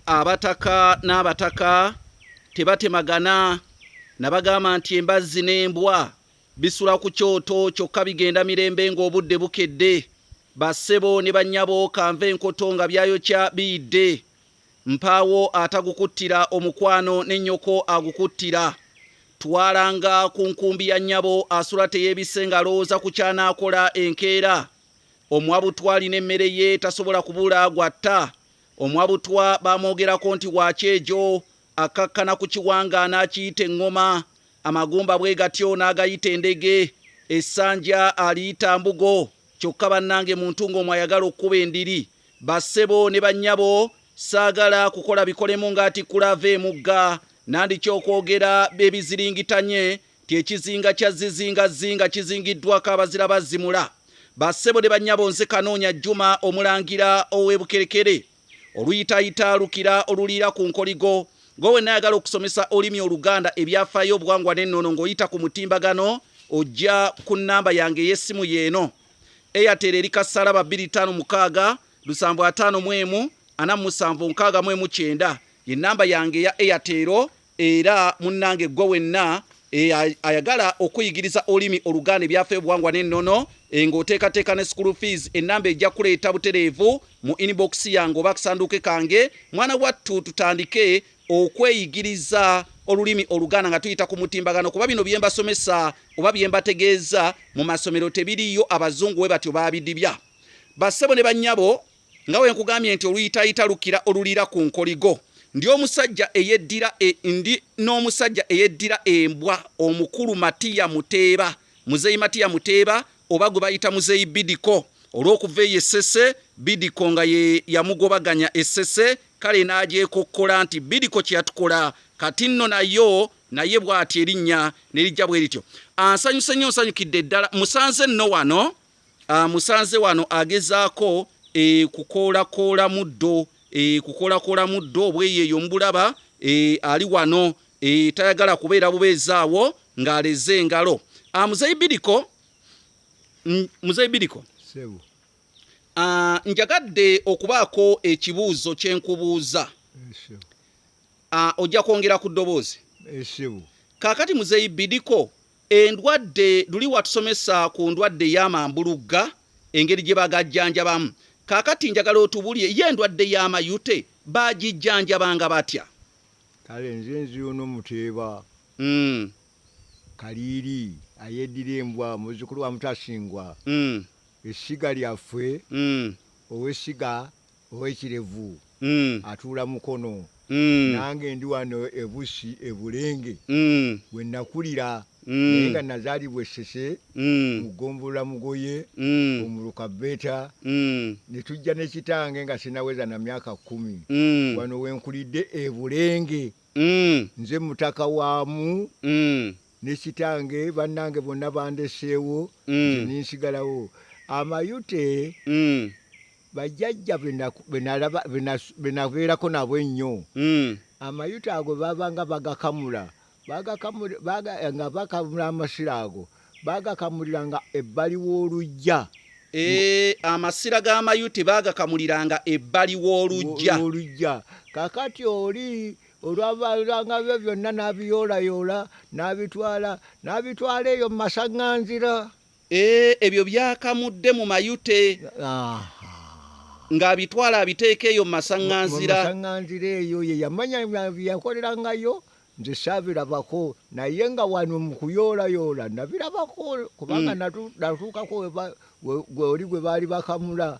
Abataka n'abataka tebatemagana. Nabagamba nti embazzi n'embwa bisula ku kyoto kyokka bigenda mirembe ng'obudde bukedde. Bassebo ne bannyabo kanve enkoto nga byayokya biyidde. Mpaawo atagukuttira omukwano ne nnyoko agukuttira. Twalanga ku nkumbi ya nnyabo asula teyeebisse ng'alowooza ku ky'anaakola enkeera. Omuwa butwa alina emmere ye tasobola kubula gw'atta. Omuwa butwa bamwogerako nti wa kyejo, akkakkana ku kiwanga n'akiyita eŋŋoma, amagumba bwe gatyo n'agayita endege, essanja aliyita mbugo. Kyokka bannange muntu ng'omwo ayagala okukuba endiri. Bassebo ne bannyabo, saagala kukola bikolemu ng'atikkula ava emugga. Nandiki okwogera ebiziringitanye nti ekizinga kya Zizinga Zinga kizingiddwako abazira ba Zimula. Bassebo ne bannyabo nze Kanoonya Juma Omulangira ow'e Bukerekere. Oluyitaayita lukira oluliira ku nkoligo. Gwe wenna ayagala okusomesa olulimi Oluganda, ebyafaayo, obuwangwa n'ennono ng'oyita ku mutimbagano ojja ku nnamba yange ey'essimu y'eno. Airtel eri Kasalaba 256 751 47 69 ye nnamba yange eya Airtel. Era munnange ggwe wenna e, ayagala okuyigiriza olulimi Oluganda, ebyafaayo, obuwangwa n'ennono e, ng'oteekateeka ne school fees, ennamba ejja kuleeta butereevu mu inbox yange oba akasanduuke kange. Mwana wattu, tutandike okweyigiriza olulimi Oluganda nga tuyita ku mutimbagano, kuba bino bye mbasomesa oba bye mbategeeza mu masomero tebiriiyo. Abazungu we batyo baabidibya. Bassebo ne bannyabo, nga we nkugambye nti oluyitaayita lukira oluliira ku nkoligo, ndi omusajja eyeddira e, ndi n'omusajja eyeddira embwa, omukulu Matiya Muteeba, Muzeeyi Matiya Muteeba oba gwe bayita Muzeeyi Bidiko olw'okuva eyo Essese. Bidiko nga ye yamugobaganya Essese, kale n'agyekokkola nti Bidiko kye yatukola kati nno nayo naye bw'ati erinnya ne lijja bwe lityo. Ansanyuse nnyo, nsanyukidde ddala musanze nno wano. Musanze wano agezaako e, kukoolakoola muddo e, kukoolakoola muddo obweyeeyo mubulaba e, ali wano e, tayagala kubeera bubeezi awo ng'aleze engalo. Muzeeyi Bidiko, Muzeeyi Bidiko, njagadde okubaako ekibuuzo kye nkubuuza. Ojja kwongera ku ddoboozi. Kaakati Muzeeyi Bidiko, endwadde luli watusomesa ku ndwadde ey'amambulugga, engeri gye bagajjanjabamu. Kaakati njagala otubulye ye endwadde y'amayute bagijjanjabanga batya? Kale nze nziuno Muteeba Kaliiri ayeddira embwa, muzzukulu wa Mutasingwa, essiga lyaffe, ow'essiga ow'Ekirevu atuula Mukono. Nange ndi wano e Bussi e Bulenge we nakulira, naye nga nazaalibwa e Ssese mu ggombolola Mugoye, omuluka Beta, ne tujja ne kitange nga sinnaweza na myaka 10. Wano we nkulidde e Bulenge. Nze mutaka waamu ne kitange, bannange bonna bandeseewo, nze ne nsigalawo. Amayute bajjajja be nabeerako nabo ennyo, amayute ago baabanga bagakamula, nga bakamula amasira ago, baagakamuliranga ebbali w'oluggya. Eeh, amasira g'amayute baagakamuliranga ebbali w'oluggya. W'oluggya. Kaakati oli olwabalanga byo byonna n'abiyoolayoola n'abitwala, n'abitwala eyo mu masaŋŋanzira. Eeh, ebyo by'akamudde mu mayute. Ng'abitwala abiteeka eyo mu masaŋŋanzira. Mu masaŋŋanzira eyo ye yamanya bye yakolerangayo. Nze saabirabako, naye nga wano mu kuyoolayoola nabirabako, kubanga natuukako oli gwe baali bakamula.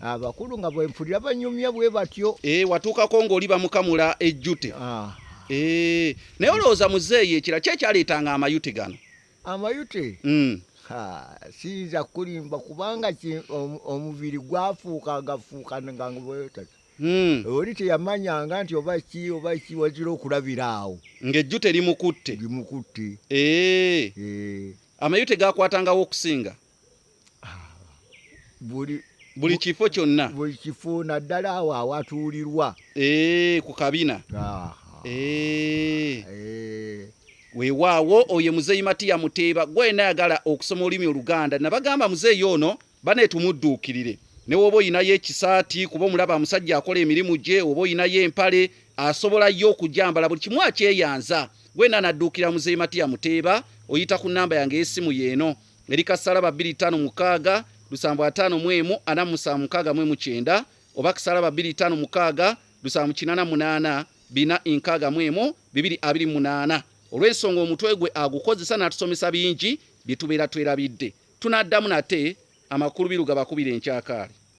Abakulu nga bwe mpulira banyumya bwe batyo. Eh, watuukako ng'oli bamukamula ejjute. Eh, naye olowooza muzeeyi ekira ki ekyaleetanga amayute gano? Amayute? Ha, siyinza kukulimba kubanga omubiri gwafuukangafuuka nga bwe Oli teyamanyanga nti oba ki oba ki, wazira okulabira awo. Ng'ejjute limukutte. Limukutte. Eeh. Amayute gaakwatangawo okusinga? Buli kifo kyonna. Buli kifo, naddala awo awatuulirwa. Eeh, ku kabina. Eeh. Weewaawo, oyo ye Muzeeyi Matiya Muteeba. Gwe yenna ayagala okusoma olulimi Oluganda, nabagamba muzeeyi ono bane tumudduukirire. Ne woba oyinayo ekisaati, kuba omulaba musajja akola emirimu gye, oba oyinayo empale asobola yo okujambala, buli kimu akyeyanza. Gwena anadduukira Muzeeyi Matiya Muteeba, oyita ku nnamba yange ey'essimu yeeno eri kasalaba 256 751 4769 oba kasalaba 256 788 461 228. Olw'ensonga omutwe gwe agukozesa n'atusomesa bingi bye tubeera twerabidde. Tunaddamu nate amakulu biruga bakubira enkyakaali.